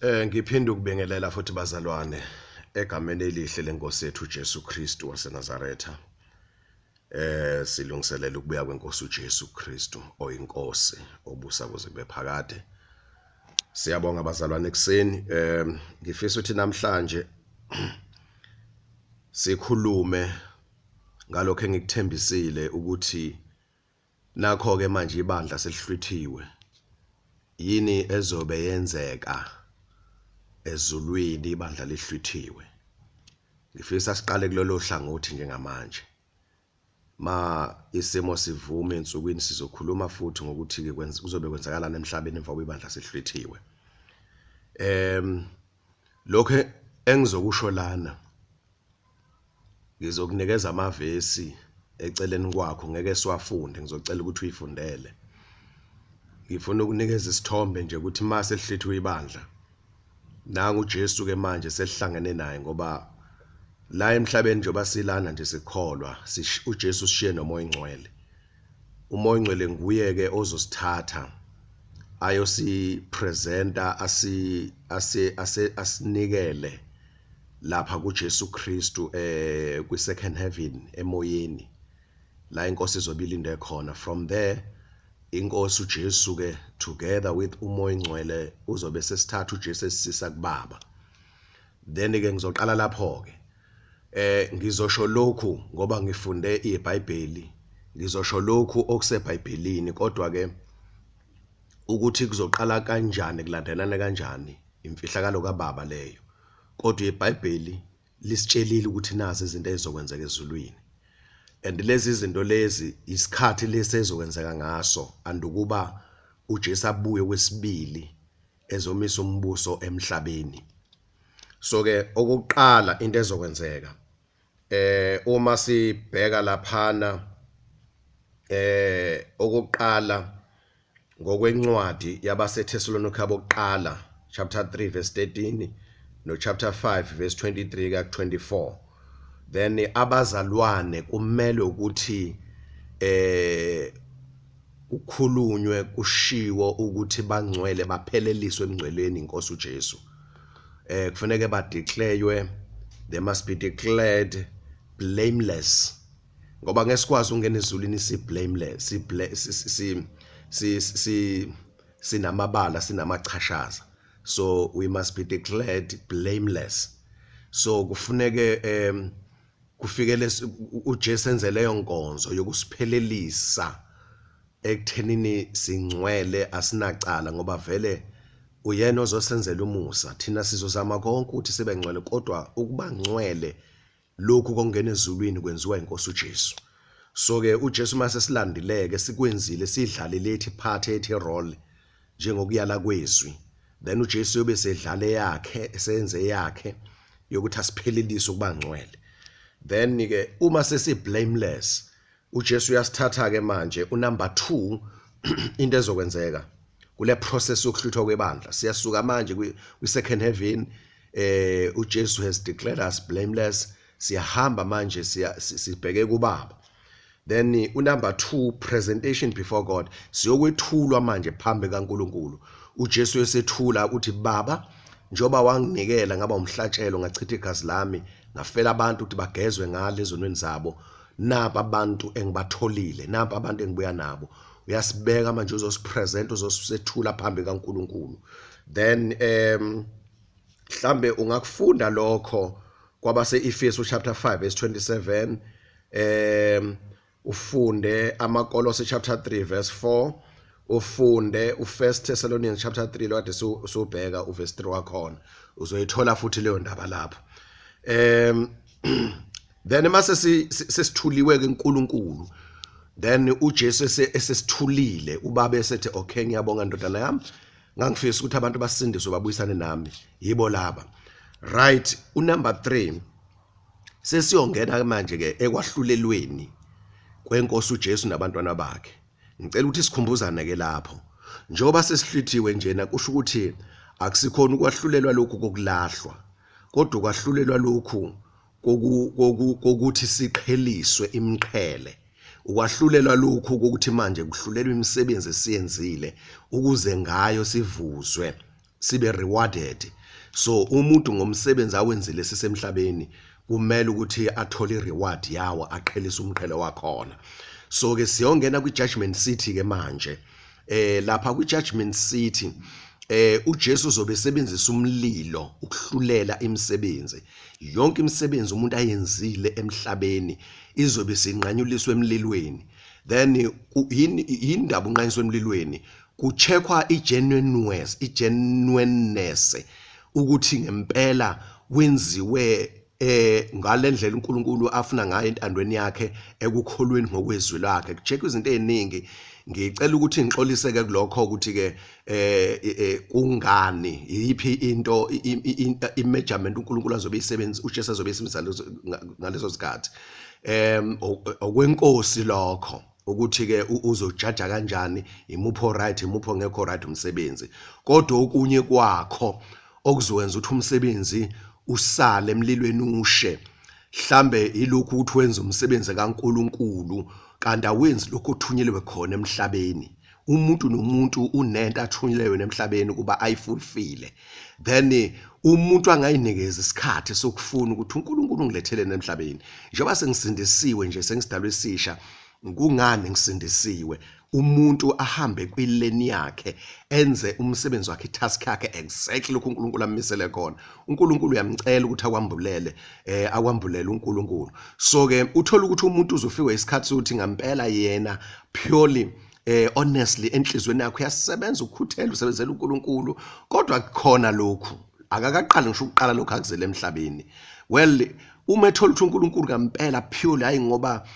Ngiphinde ukubingelela futhi bazalwane egameni elihle lenkosi yethu uJesu Kristu waseNazaretha. Silungiselela ukubuya kwenkosi uJesu Kristu oyinkosi obusa kuze kube phakade. Siyabonga bazalwane ekseni. Ngifisa ukuthi namhlanje sikhulume ngalokho engikuthembisile ukuthi nakho ke manje ibandla selihlwithiwe. Yini ezobe yenzeka ezulwini ibandla lihlwithiwe? Ngifisa siqale kulolo hlangothi njengamanje. Ma isimo sivume ensukwini sizokhuluma futhi ngokuthi ke kuzobe kwenzakalani emhlabeni emva kwebandla sihlwithiwe. Lokho engizokusho lana ngizokunikeza amavesi eceleni kwakho, ngeke siwafunde, ngizocela ukuthi uyifundele. Ngifuna ukunikeza isithombe nje ukuthi mase lihlwithiwe ibandla, nangu uJesu ke manje selihlangene naye, ngoba la emhlabeni njengoba silana nje sikholwa uJesu sishiye noMoya oNgcwele. UMoya oNgcwele nguye ke ozosithatha ayosipresenta asi asi asinikele lapha kuJesu Kristu kwi second heaven emoyeni la inkosi izobe ilinde khona. From there inkosi uJesu ke together with uMoya oNgcwele uzobe sesithatha uJesu esisa kubaba. Then ke ngizoqala lapho ke. Ngizosho lokhu ngoba ngifunde iBhayibheli, ngizosho lokhu okuseBhayibhelini, kodwa ke ukuthi kuzoqala kanjani kulandelana kanjani imfihlakalo kaBaba leyo. Kodwa iBhayibheli lisitshelile ukuthi nazi izinto ezizokwenzeka ezulwini, and lezi zinto lezi isikhathi lesi ezokwenzeka ngaso andukuba uJesu abuye kwesibili ezomisa umbuso emhlabeni. So ke okokuqala into ezokwenzeka uma sibheka laphana okokuqala ngokwencwadi yabaseThesalonika bokuqala chapter 3 verse 13 no chapter 5 verse 23 ka 24, then abazalwane kumele ukuthi kukhulunywe kushiwo ukuthi bangcwele, bapheleliswe emngcweleni inkosi uJesu. Kufanele badeclarewe, they must be declared blameless, ngoba ngesikwazi ungena ezulwini si blameless, si si si sinamabala, sinamachashaza. So we must be declared blameless. So kufuneke kufikele uJesu enze leyo nkonzo yokusiphelelisa ekuthenini singcwele, asinacala, ngoba vele uyena ozosenzela umusa. Thina sizozama konke ukuthi sibe ngcwele, kodwa ukuba ngcwele lokhu kongena ezulwini kwenziwa inkosi uJesu. So ke uJesu mase silandileke sikwenzile, sidlalile ethi part, ethi role njengokuyala kwezwi, then uJesu yobe sedlale yakhe, esenze yakhe yokuthi asiphelelise ukuba ngcwele. Then ke uma sesi blameless, uJesu uyasithatha ke manje. Unumber 2 into ezokwenzeka kule process yokuhluthwa kwebandla, siyasuka manje kwi second heaven, uJesu has declared us blameless, siyahamba manje sibheke kuBaba. Then unumber 2, presentation before God, siyokwethulwa manje phambi kaNkuluNkulu. uJesu esethula uthi, Baba, njoba wanginikela ngaba umhlatshelo, ngachitha igazi lami, ngafela abantu ukuthi bagezwe ngale ezonweni zabo, napa abantu engibatholile, napa abantu engibuya nabo. Uyasibeka manje, uzosipresent, uzosethula phambi kaNkuluNkulu. Then mhlambe ungakufunda lokho kwabase Efesu chapter 5 verse 27, ufunde amaKolose chapter 3 verse 4, ufunde uFirst Thessalonians chapter 3 lo kade subheka uverse 3 wakhona, uzoyithola futhi leyo ndaba lapho. Then mase sesithuliwe ke uNkulunkulu, then uJesu esesithulile, ubaba esethe, okay, ngiyabonga ndodana yami, ngangifisa ukuthi abantu basindiswe babuyisane nami, yibo laba. Right, unumber 3, sesiyongena manje ke ekwahlulelweni kwenkosi uJesu nabantwana bakhe. Ngicela ukuthi sikhumbuzane ke lapho, njengoba sesihlwithiwe njena, kusho ukuthi akusikhona ukwahlulelwa lokhu kokulahlwa, kodwa ukwahlulelwa lokhu kokuthi siqheliswe imiqhele, ukwahlulelwa lokhu kokuthi manje kuhlulelwa imisebenzi esiyenzile ukuze ngayo sivuzwe. sibe rewarded. So umuntu ngomsebenzi awenzile sisemhlabeni kumele ukuthi athole ireward yawo, aqhelise umqhele wakhona. So ke siyongena kwi-judgment seat ke manje. Lapha kwi-judgment seat uJesu uzobe esebenzisa umlilo ukuhlulela imisebenzi. Yonke imisebenzi umuntu ayenzile emhlabeni izobe sinqanyuliswa emlilweni. Then yindaba unqanyiswa emlilweni, kucheckwa i-genuineness ukuthi ngempela wenziwe ngalendlela uNkulunkulu afuna ngayo entandweni yakhe, ekukholweni ngokwezwi lakhe. Kucheckwa izinto eziningi. Ngicela ukuthi ngixoliseke kulokho ukuthi ke kungani, yiphi into i-measurement uNkulunkulu azobe isebenzisa, uJesu azobe isebenzisa ngaleso sikhathi. Okwenkosi lokho ukuthi ke uzojaja kanjani, imuphi right, imuphi ongekho right umsebenzi. Kodwa okunye kwakho okuzokwenza ukuthi umsebenzi usale emlilweni ushe, mhlambe ilokhu ukuthi wenza umsebenzi kaNkuluNkulu kanti awenzi lokho othunyelwe khona emhlabeni. Umuntu nomuntu unento athunyelwe emhlabeni ukuba ayifulfill. Then umuntu angayinikeza isikhathi sokufuna ukuthi uNkulunkulu ungilethele emhlabeni, njengoba sengisindisiwe nje, sengisidalwe esisha, kungani ngisindisiwe? Umuntu ahambe kwileni yakhe, enze umsebenzi wakhe, itask yakhe, exactly lokhu uNkulunkulu ammisele khona. uNkulunkulu uyamcela ukuthi akwambulele, akwambulele uNkulunkulu. So ke uthola ukuthi umuntu uzofika isikhathi sokuthi ngempela yena purely, honestly enhlizweni yakhe uyasebenza, ukukhuthela, usebenzela uNkulunkulu, kodwa kukhona lokhu akakaqali ngisho ukuqala lokhu akuzele emhlabeni. Well, uma ethola ukuthi uNkulunkulu ngempela purely, hayi ngoba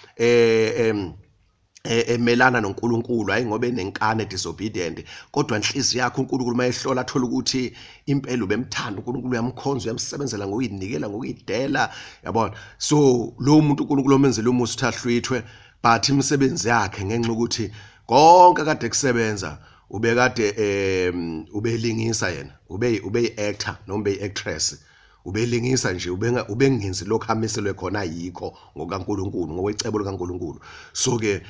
emelana noNkulunkulu, hayi ngoba enenkani, disobedient, kodwa inhliziyo yakhe uNkulunkulu mayehlola athola ukuthi impela ubemthanda uNkulunkulu, uyamkhonza, uyamsebenzela ngokuyinikela, ngokuyidela, yabona. So lo muntu uNkulunkulu omenzele umusa uthi ahlwithwe, but imisebenzi yakhe, ngenxa ukuthi konke kade kusebenza ubekade ubelingisa yena, ube actor noma ube actress, ubelingisa nje, ubengenzi lokho amiselwe khona yikho ngokaNkuluNkulu, ngokwecebo likaNkuluNkulu. So ke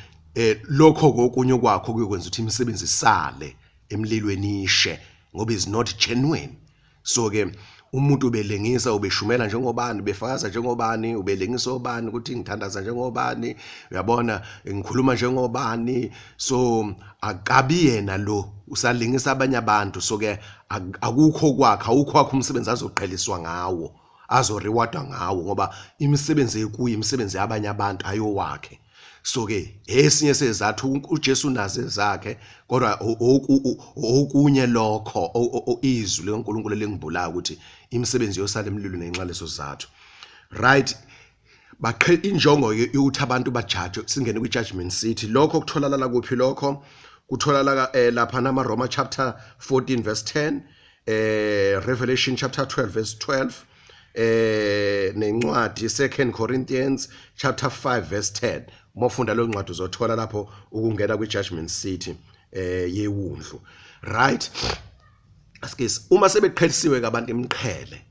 lokho kokunye kwakho kuyokwenza ukuthi imisebenzi isale emlilweni ishe, ngoba is not genuine. So ke umuntu ubelingisa, ubeshumela njengobani, ubefakaza njengobani, ubelingisa obani, ukuthi ngithandaza njengobani, uyabona, ngikhuluma njengobani. So akabi yena lo, usalingisa abanye abantu. So ke akukho kwakhe, awukho kwakhe umsebenzi azoqheliswa ngawo, azorewardwa ngawo, ngoba imisebenzi ekuyi imisebenzi yabanye abantu, ayowakhe. So ke esinye sezathu, uJesu unazo ezakhe, kodwa okunye lokho izwi likaNkulunkulu elingibulayo ukuthi imisebenzi yosala emlilweni ngenxa leso sizathu. Right, baqhe injongo yokuthi abantu bajaje, singene kwi-judgment seat. Lokho kutholakala kuphi? Lokho kutholakala lapha nama Roma chapter 14 verse 10, Revelation chapter 12 verse 12, nencwadi 2 Corinthians chapter 5 verse 10. Uma ufunda leyo ncwadi uzothola lapho ukungena kwi-judgment seat yewundlu. Right, asikisi uma sebeqhelisiwe ke abantu imiqhele,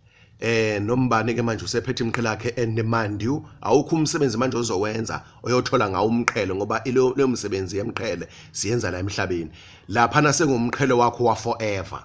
nombani ke manje usephethe imiqhele yakhe, and mind you, awukho umsebenzi manje ozowenza oyothola ngawo umqhele, ngoba leyo msebenzi yemqhele siyenza la emhlabeni. Lapha nasengumqhele wakho wa forever.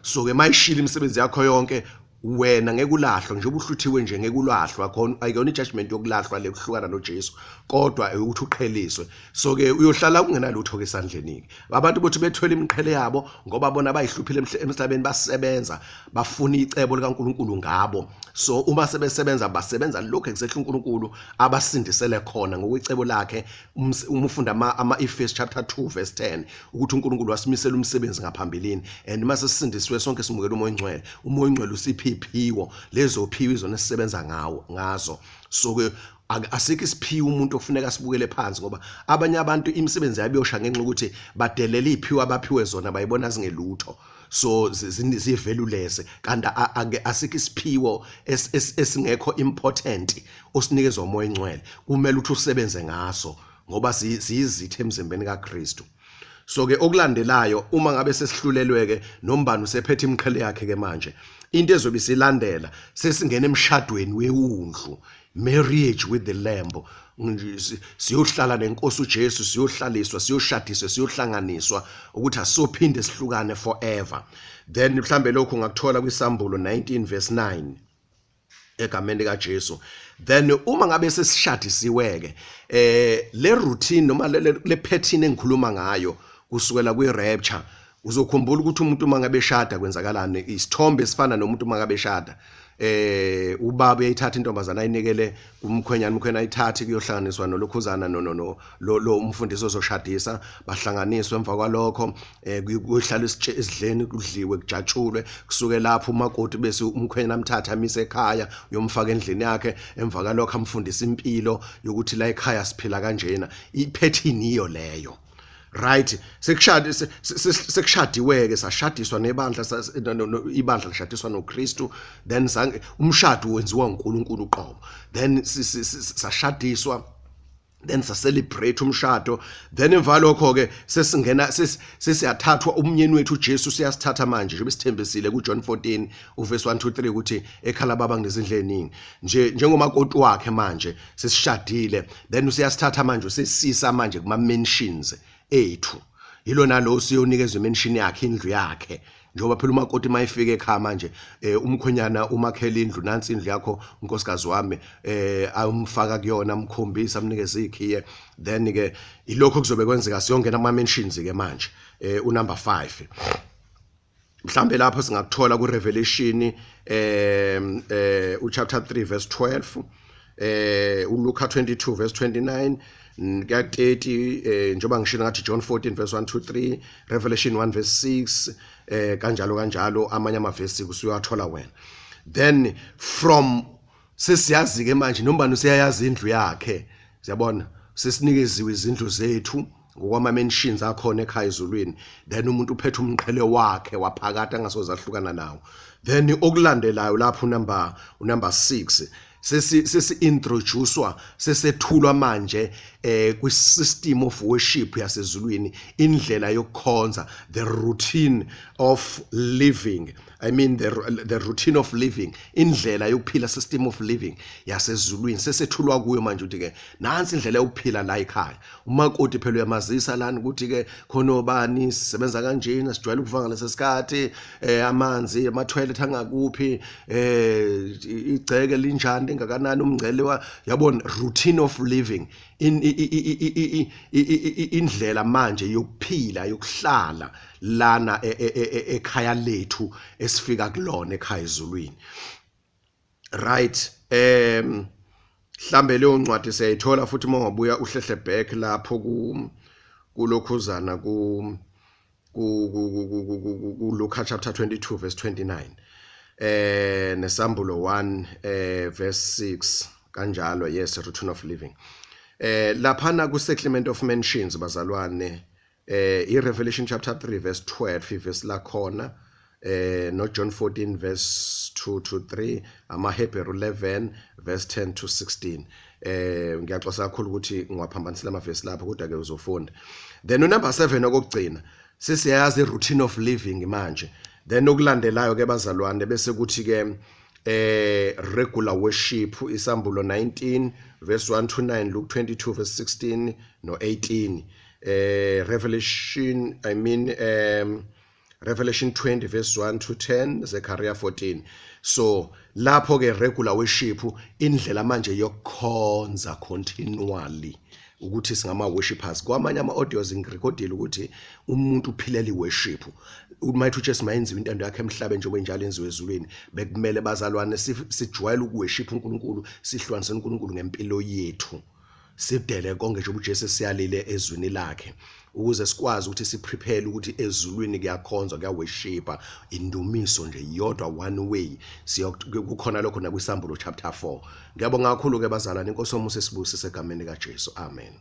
So ke mayishila imisebenzi yakho yonke, wena ngeke ulahlwe nje, ubuhluthiwe nje, ngeke ulahlwa khona. Ayikona ijudgment yokulahlwa le, kuhlukana noJesu, kodwa ukuthi uqheliswe. So ke uyohlala kungenalutho ke esandleni ke. Abantu bothi bethwele imiqhele yabo ngoba bona bayihluphile emhlabeni, basebenza, bafuna icebo likaNkuluNkulu ngabo. So uma sebesebenza, basebenza lokho ekusehla uNkulunkulu abasindisele khona ngokwecebo lakhe. Uma ufunda ama Efes chapter 2 verse 10, ukuthi uNkulunkulu wasimisela umsebenzi ngaphambilini, and mase sisindisiwe sonke simukela uMoya oNgcwele. UMoya oNgcwele usiphi iphiwo, lezo phiwo izona esisebenza ngawo ngazo. So ke asikho isiphiwo umuntu okufuneka sibukele phansi, ngoba abanye abantu imisebenzi yabo yosha ngenxa ukuthi badelela iphiwo abaphiwe zona, bayibona zingelutho, so zivalueless, kanti asikho isiphiwo esingekho important osinikezwa uMoya oNgcwele. Kumele ukuthi usebenze ngaso, ngoba siyizitha emzimbeni kaKristu. So ke okulandelayo, uma ngabe sesihlulelwe ke, nombani usephethe imiqhele yakhe ke manje, into ezobe isilandela, sesingena emshadweni wewundlu. Marriage with the Lamb. Siyohlala nenkosi uJesu, siyohlaliswa, siyoshadiswa, siyohlanganiswa ukuthi asophinde sihlukane forever. Then mhlambe lokho ungakuthola kwisambulo 19 verse 9 egameni likaJesu. Then uma ngabe sesishadisiwe ke, le routine noma le pattern engikhuluma ngayo kusukela kwi rapture, uzokhumbula ukuthi umuntu uma ngabe eshada kwenzakalani. Isithombe esifana nomuntu uma ngabe eshada, ubaba uyayithatha intombazana ayinikele kumkhwenyana, umkhwenyana ayithathe kuyohlanganiswa nolokhuzana no no no lo umfundisi ozoshadisa, bahlanganiswe. Emva kwalokho kuyohlala esidleni, kudliwe, kujatshulwe. Kusuke lapho umakoti bese umkhwenyana amthatha amise ekhaya, uyomfaka endlini yakhe. Emva kwalokho amfundisa impilo yokuthi la ekhaya siphila kanjena. I-pattern iyo leyo, right? Sekushadi, sekushadiwe ke, sashadiswa nebandla, ibandla lishadiswa noKristu. Then umshado wenziwa uNkulunkulu uqobo. Then sashadiswa, then sa-celebrate umshado. Then emva lokho ke sesingena, sesiyathathwa. Umnyeni wethu uJesu siyasithatha manje njengoba sithembisile kuJohn 14 uverse 1 to 3 ukuthi ekhala baba kunezindlu eziningi nje. Njengomakoti wakhe manje sesishadile, then usiyasithatha manje, usesisa manje kuma mansions ethu. Yilona lo siyonikezwa imansion yakhe, indlu yakhe, njengoba phela umakoti mayifika ekhaya manje, umkhwenyana umakhela indlu. Nansi indlu yakho, unkosikazi wami, ayumfaka kuyona, amkhombisa, amnikeze ikhiye. Then ke ilokho kuzobe kwenzeka, siyongena kuma mansions ke manje, unumber 5. Mhlambe lapho singakuthola ku Revelation uchapter 3 verse 12, uLuka 22 verse 29 kuya 30, njengoba ngishilo ngathi John 14 verse 1 to 3, Revelation 1 verse 6, kanjalo kanjalo. Amanye amavesi kusuyathola wena. Then from sesiyazi ke manje noma useyayazi indlu yakhe, siyabona sesinikeziwe izindlu zethu ngokwama mansions akhona ekhaya ezulwini. Then umuntu uphethe umqhele wakhe waphakade angasoze ahlukana nawo. Then okulandelayo lapho unumber 6, sesi introducewa, sesethulwa manje kwi system of worship yasezulwini, indlela yokukhonza, the routine of living, I mean the routine of living, indlela yokuphila, system of living yasezulwini. Sesethulwa kuyo manje ukuthi ke nansi indlela yokuphila la ekhaya. Umakoti phela uyamazisa lana ukuthi ke khona obani, sisebenza kanjena, sijwayele ukuvuka ngalesi sikhathi, amanzi, ama toilet angakuphi, igceke linjani, lingakanani umngcele wa, yabona, routine of living in indlela manje yokuphila, yokuhlala lana ekhaya lethu esifika kulona ekhaya ezulwini, right? Mhlambe leyo ncwadi siyayithola futhi uma ungabuya uhlehle back lapho ku kulokhuzana ku Luka chapter 22 verse 29, nesambulo 1 verse 6 kanjalo. Yes, routine of living laphana ku settlement of mansions, bazalwane, i Revelation chapter 3 verse 12, iverse lakhona, no John 14 verse 2 to 3, ama Hebrew 11 verse 10 to 16. Ngiyaxoxa kakhulu ukuthi ngiwaphambanisile amavesi lapho, kodwa ke uzofunda. Then unumber 7, okugcina, sesiyazi routine of living manje. Then okulandelayo ke bazalwane bese kuthi ke regular worship, isambulo 19 verse 1 to 9, Luke 22 verse 16 no 18, Revelation, I mean Revelation 20 verse 1 to 10, Zechariah 14. So lapho ke regular worship, indlela manje yokukhonza continually, ukuthi singama worshipers. Kwamanye ama audios ngirecordile ukuthi umuntu uphilela iworship. Uma uJesu mayenziwe intando yakhe emhlabeni njengoba injalo yenziwe ezulwini, bekumele bazalwane sijwayele ukuworship uNkulunkulu, sihlukanise uNkulunkulu ngempilo yethu, sidele konke njengoba uJesu siyalile ezwini lakhe, ukuze sikwazi ukuthi siprepare ukuthi ezulwini kuyakhonzwa, kuyaworshipa, indumiso nje yodwa, one way. Kukhona lokho nakwisambulo chapter 4. Ngiyabonga kakhulu ke bazalwane. Inkosi omusa esibusise egameni kaJesu, amen.